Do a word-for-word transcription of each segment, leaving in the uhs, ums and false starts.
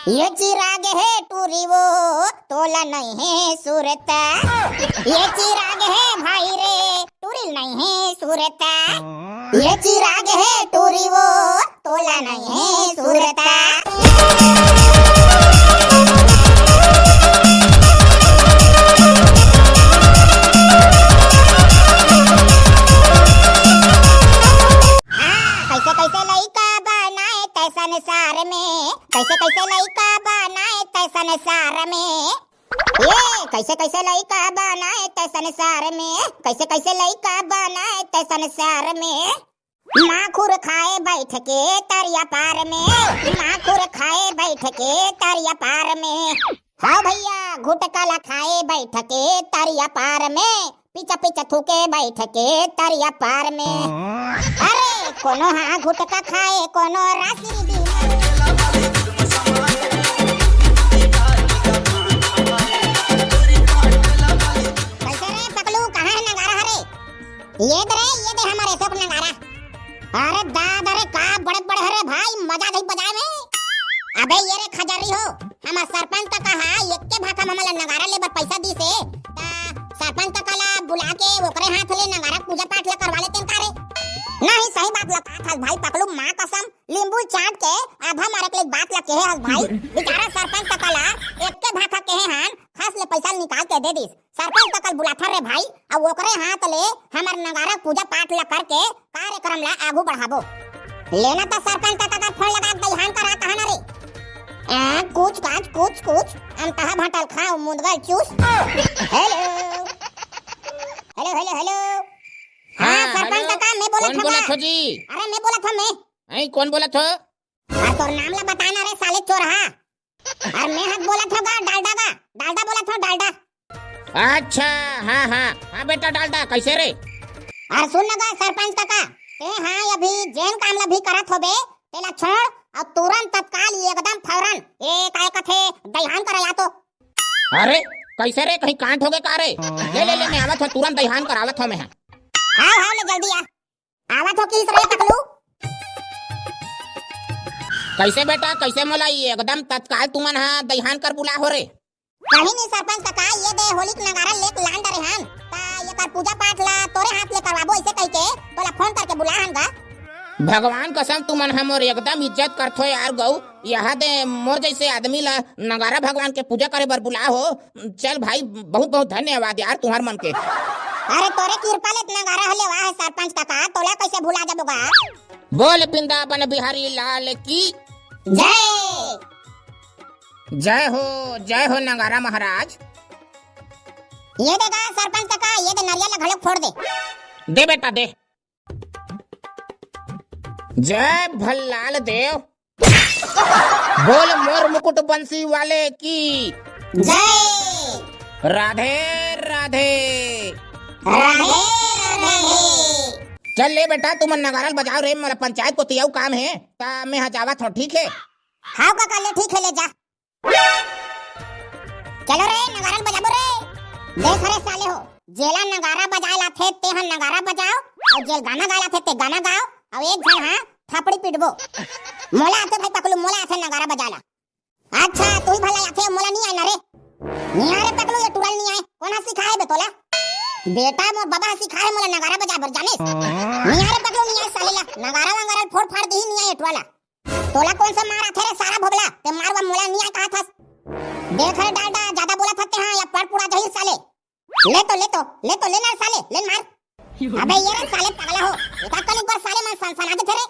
ये चिराग हे टूरी वो, तोला नहीं हे सुरता। ये चिराग हे भाई रे, टूरी नहीं हे सुरता। ये चिराग हे टूरी वो, तोला नहीं हे सुरता। हाँ, कैसे कैसे लइका बनाए तै संसार में, कैसे कैसे लइका बनाए तै संसार में। ये कैसे कैसे लइका बनाए तै संसार में, कैसे कैसे लइका बनाए तै संसार में। माखुर खाए बैठ के तरिया पार में, माखुर खाए बैठ के तरिया पार में। हाँ भैया, घुटका ला खाए बैठ के तरिया पार में, पीछा पीछा थूके बैठ के तरिया पार में। अरे कोनो हाँ घुटका खाए, कोनो रासिरी बिमल। कैसे रे पकलू, कहाँ हे नगारा हरे? ये दे रे, ये दे हमर अशोक नगारा। अरे दादा रे, का बड़े बड़े हरे भाई, मजा दही बजाए में। अबे ये रे खजर्री हो, हमर सरपंच कका हा एक्के भाखा में हमला नगारा ले बर पैसा दीस हे, ता सरपंच कका ला बुला के ओकरे हाथ ले नगारा पूजा पाठ ला करवा लेतेन का रे? नहीं, सही बात ला कहा था भाई पकलू, माँ कसम, लींबू चाट के आधा मारे के लिए बात ला कहे हस भाई। बेचारा सरपंच कका ला एक्के भाखा कहे हन, खस ले पैसा निकाल के दे दीस। सरपंच कका ल बुलाथन रे भाई, अउ ओकरे हाथ ले हमर नगारा पूजा पाठ ला करके कार्यक्रम ला आगू बढ़ाबो। लेना त सरपंच कका का फोन लगा के दईहान करा कहा ना रे। आ, कुछ काच, कुछ, कुछ, हम तहा भटल खाओ, मुदगल चूस। हेलो। Hello, hello, hello. हाँ, हाँ, सरपंच हेलो। कका, मैं बोलत कौन हूँ बोलत का? हो जी? अरे, मैं बोलत हूँ, मैं। ऐ, कौन बोलत हो? अरे, तोर नाम ला बताना रे, साले चोरहा। अरे, मैं हक बोलत हूँ का, डालडा का, डालडा बोलत हूँ, डालडा। अच्छा, हाँ, हाँ, हाँ बेटा डालडा, कैसे रे? अरे, सुन ना गा, सरपंच कका, ते हाँ अभी जेन काम ला भी करत होबे, तेला छोड़ अउ तुरंत तत्काल एकदम फौरन ए काय कथे दईहान करा या तो। अरे, कैसे रे, कहीं कांड हो गए का रे? ले, ले, ले, मैं आवत हूँ, तुरंत दईहान करावत हूँ मैं। हाँ, हाँ, ले जल्दी आ। आवत हो किस रे पकलू? कैसे बेटा, कैसे मोला ये एकदम तत्काल तुमन हा दईहान कर बुला हो रे? कहीं नहीं सरपंच कका, ये दे होली के नगारा लेके लान डरे हन, ता ये कर पूजा पाठ ला तोरे हाथ ले करवाबो ऐसे कह के तोला फोन करके बुला हन गा। भगवान कसम तुमन हा मोर एकदम इज्जत करथो यार गऊ, यहाँ दे मोर जैसे आदमी ला नगारा भगवान के पूजा करे बर बुला हो। चल भाई, बहुत बहुत धन्यवाद यार तुहर मन के। अरे तोरे कृपा ले इतना गारा हले वाह सरपंच काका, तोला कैसे भुला जाबो गा? बोल वृंदावन बिहारी लाल की जय। जय हो, जय हो नगारा महाराज। ये दे गा सरपंच काका, ये दे नरियल ला घलोक फोड़ दे। दे बेटा दे। जय भल्लाल देव। बोल मोर मुकुट बंसी वाले की जय। राधे राधे। राधे राधे। चल ले बेटा, तुमन नगारा ल बजाओ रे, मोला पंचायत कोती अउ काम हे, ता मैं हा जावत हूँ, ठीक हे? हाँ काका, ले ठीक हे, ले जा। चलो रे, नगारा ल बजाबो रे। देख रे साले हो, जेला नगारा बजाए लाथे, ते ह नगारा बजाओ, अउ जेल गाना गाए लाथे, ते गाना गाओ, अउ एक झन ह थपड़ी पीटबो। मोला आथे भाई पकलू, मोला आथे नगारा बजाए ला। अच्छा, तू ही भला आथे, मोला नी आए ना रे। नी आए रे पकलू, ये टुरा ल नी आए। कोन ह सिखाए बे तोला? बेटा, मोर बाबा ह सिखाए मोला नगारा बजाए बर, जानिस? नी आए रे पकलू, नी आए साले ला। नगारा वंगारा ल फोड़ फाड़ दिही, नी आए ये टुरा ला। तोला कोन सा मार आथे रे सारा भोबला? ते मार वा मोला नी आए कहा थस। देख रे डालडा, ज्यादा बोला थस ते हाँ, या पड़ पुड़ा जही साले। ले तो, ले तो, ले तो, ले ना साले, ले मार। अबे ये रे साले पगला हो, एका कनिक बार साले मन सनसना देथे रे।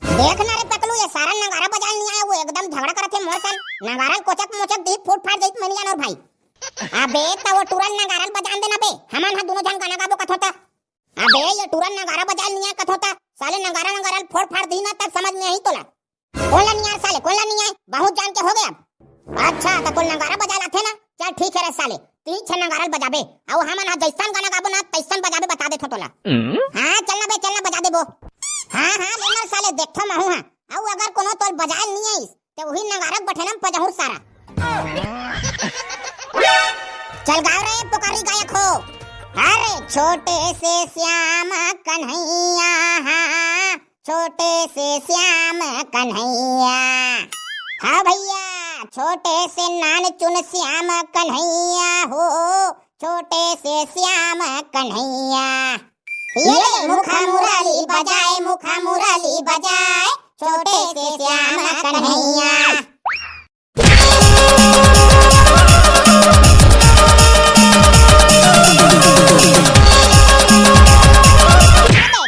देख ना रे पकलू, ये सारा नगारा बजाए नी आए, वो एकदम झगड़ा करथे मोर सन। नगारा ल कोचक मोचक दी फूट फाट जइत मनी जानो भाई। अबे त वो टुरा ल नगारा ल बजान देना बे, हमन हा दोनों झन गाना गाबो कथो ता। अबे ये टुरा नगारा बजाए नी आए कथो ता, साले नगारा नगारा ल फोड़ फाड़ दी ना तब समझ में आही तोला। कोन ला नी आए साले, कोन ला नी आए, बहुत जान के हो गया। अच्छा त कोन नगारा बजाए लाथे ना, चल ठीक है रे साले, तीन छह नगारा ल बजाबे, अउ हमन हा जैसन गाना गाबो ना तैसन बजाबे बता देथो तोला। हाँ चल ना बे, चल ना बजा देबो। हाँ हाँ ले ना साले, देखथो महू हा, अउ अगर कोनो तोल बजाए नी आइस ते उही नगारा के बठेना म पजहुर सारा। चल गाओ रे पुकारी गायक हो। अरे छोटे से श्याम कन्हैया, हाँ, छोटे से श्याम कन्हैया। हाँ भैया, छोटे से नान चुन श्याम कन्हैया हो, छोटे से श्याम कन्हैया। ये ले मुखा मुरली बजाए, मुखा मुरली बजाए, छोटे से श्याम कन्हैया।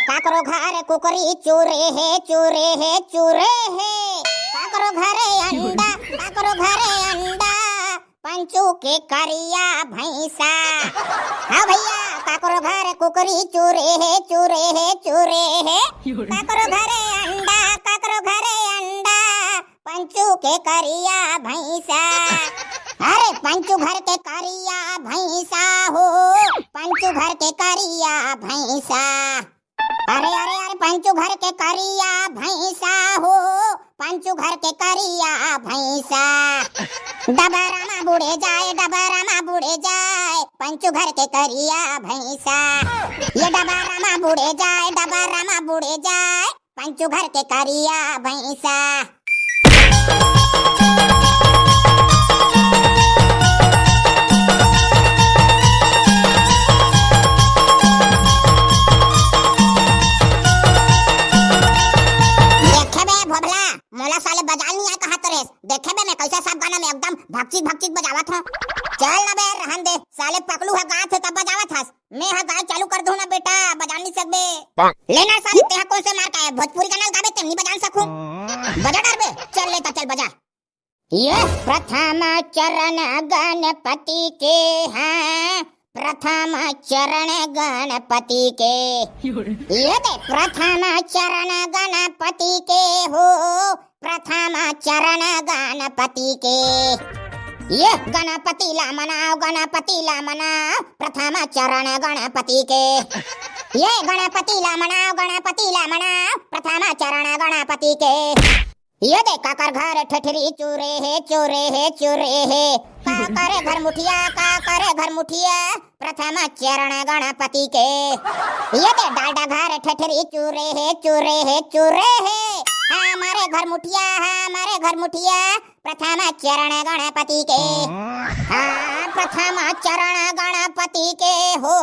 काकरो घर कुकरी चूरे हे, चूरे हे, चूरे हे। काकरो घरे अंडा, काकरो घरे अंडा, पंचू के करिया भैंसा। हाँ भैया, काकरो घर कुकरी चूरे हे, चूरे हे, चूरे हे। काकरो घरे अंडा, काकरो घरे अंडा, पंचू के करिया भैंसा। अरे पंचू घर के करिया भैंसा हो, पंचू घर के करिया भैंसा। अरे, अरे, अरे, पंचू घर के करिया भैंसा हो, पंचू घर के करिया भैंसा। डबरा मा बूड़े जाए, डबरा मा बूड़े जाए, पंचू घर के करिया भैंसा। ये डबरा मा बूड़े जाए, डबरा मा बूड़े जाए, पंचू घर के करिया भैंसा। देखे बे भोभला, मोला साले बजाल नहीं आय कहत रेस। देखे बे मैं कैसे सब गाना में एकदम भकचिक भकचिक बजावत हूँ। चल ना बे, रहन दे, साले पकलू ह गात हे तब बजावत हस। मैं ह गाय चालू कर दूं ना बेटा, बजा नहीं सकबे। ले ना साले, तेहा कोन से मार का है? भोजपुरी गाना गाबे ते नहीं बजा सकूं। बजा डारबे, चल लेता, चल बजा। ये प्रथम चरण गणपति के हैं, प्रथम चरण गणपति के। ये दे प्रथम चरण गणपति के हो, प्रथम चरण गणपति के। ये गणपति ला मनाओ, गणपति ला मनाओ, प्रथम चरण गणपति के। ये गणपति ला मनाओ, गणपति ला मनाओ, प्रथम चरण गणपति के। ये दे काकर घर ठेठरी चूरे हे, चूरे हे, चूरे हे। काकर घर मुठिया, काकर घर मुठिया, प्रथम चरण गणपति के। ये दे डालडा घर ठेठरी चूरे हे, चूरे हे, चूरे हे। हमारे घर मुठिया, हमारे घर मुठिया, प्रथम चरण गणपति के। हाँ, प्रथम चरण गणपति के हो,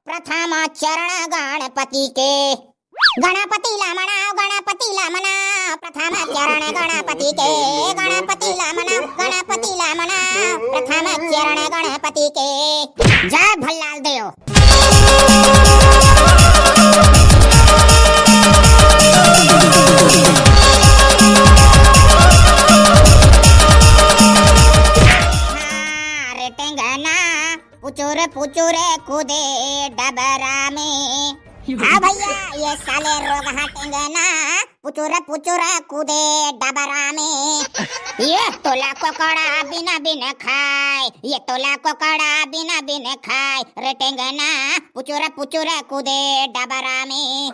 प्रथम चरण गणपति के। गणपति ला मनाओ, गणपति ला मनाओ, प्रथम चरण गणपति के। गणपति ला मनाओ, गणपति ला मनाओ, प्रथम चरण गणपति के। जय भल्लाल देव। हाँ रे टेंगना, पुचुर पुचुर कूदे डबरा में। हाँ भैया, ये साले रोगहा टेंगना पुचुर पुचुर कूदे डबरा में। ये तोला कोकड़ा बिना बिन खाए, ये तोला कोकड़ा बिना बिन खाए रे टेंगना, पुचुर पुचुर कूदे डबरा में।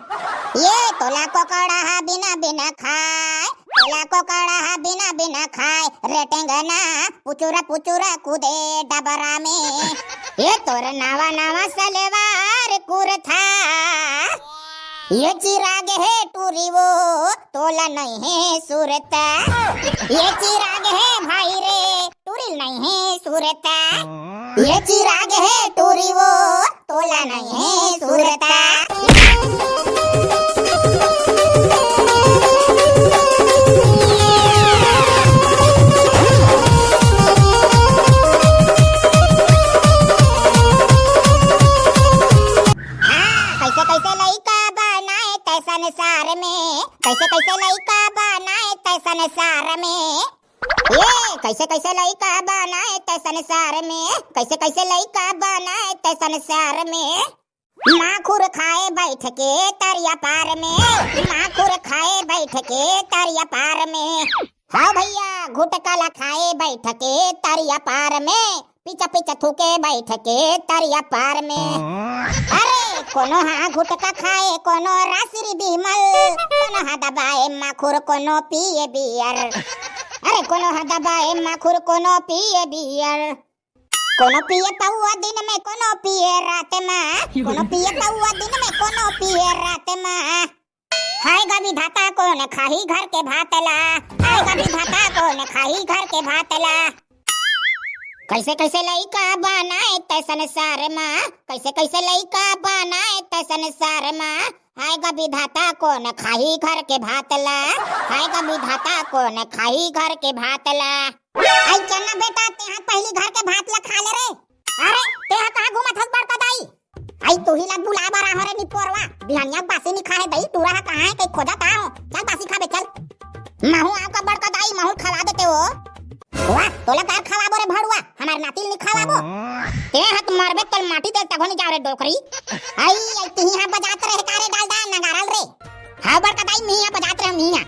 ये तोला कोकड़ा बिना बिन खाए, तोला कोकड़ा बिना बिन खाए रे टेंगना, पुचुर पुचुर कूदे डबरा में। ये तोर नावा नावा सलवार कुर्ता, ये चिराग हे टूरी वो, तोला नहीं है सुरता। ये चिराग हे भाई रे, टूरी नहीं है सुरता। ये चिराग हे टूरी वो, तोला नहीं है सुरता। हाँ, कैसे कैसे लइका बनाए तै संसार में, कैसे कैसे लइका बनाए तै संसार में। ये कैसे कैसे लइका बनाए तै संसार में, कैसे कैसे लइका बनाए तै संसार में। माखुर खाए बैठ के तरिया पार में, माखुर खाए बैठ के तरिया पार में। हाँ भैया, गुटका ला खाए बैठ के तरिया पार में, पीछा पीछा थूके बैठ के तरिया पार में। अरे कोनो हा गुटका खाए, कोनो रासरी बिमल, कोनो हा दबाए माखुर, कोनो पिए बियर। अरे कोनो हा दबाए माखुर, कोनो पिए बियर। कोनो पिए पौवा दिन में, कोनो पिए रात में, कोनो पिए पौवा दिन में, कोनो पिए रात में। हाय गा विधाता, कोन खाही घर के भात ला? हाय गा विधाता, कोन खाही घर के भात ला? कैसे कैसे लइका बनाए तै संसार मा, कैसे कैसे लइका बनाए तै संसार मा। हाय गा विधाता, कोन खाही घर के भात ला? हाय गा विधाता, कोन खाही घर के भात ला? आई चन्ना बेटा, तेहा पहिली घर के भात ला खा ले रे। अरे, तेहा कहाँ घूमत हस बड़का दाई? आई तुही ला बुलाए बर आहों रे निपोरवा, बिहनिया बासी नी खाए दई, टूरा हा कहाँ हे कई खोजत आहों। चल बासी खाबे चल। महू आव का बड़का दाई, महू खवा देते हो। वाह, तोला का खवाबो रे भड़ुआ, हमार नाती नी खवाबो। तेहा तो मरबे तल माटी तेल तभो नी जाव रे डोकरी। आई, आई तिही हा बजात रहे का रे डालडा नगारल रे। हाँ बड़का दाई, मिया बजात रहे मिया।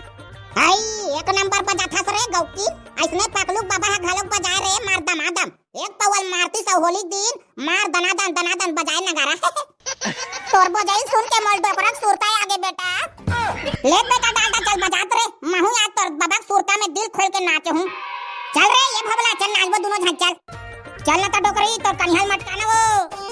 आई, एक नंबर बजात हस रे गौकी, ऐसने पकलू बाबा हा घलोक बजाए रे मार दमादम। एक पवल मारती सौ होली दिन, मार दनादन दनादन बजाए नगारा। तोर बजाई सुन के मोल डोकरक सुरता आगे बेटा। ले बेटा डालडा चल बजात रे, महू आज तोर बबक सुरता में दिल खोल के नाचे हूँ। चल रे ये भबला, चल नाचबो दोनों झन चल। चल ना तो डोकरी, तोर कनिहल मटकाना वो।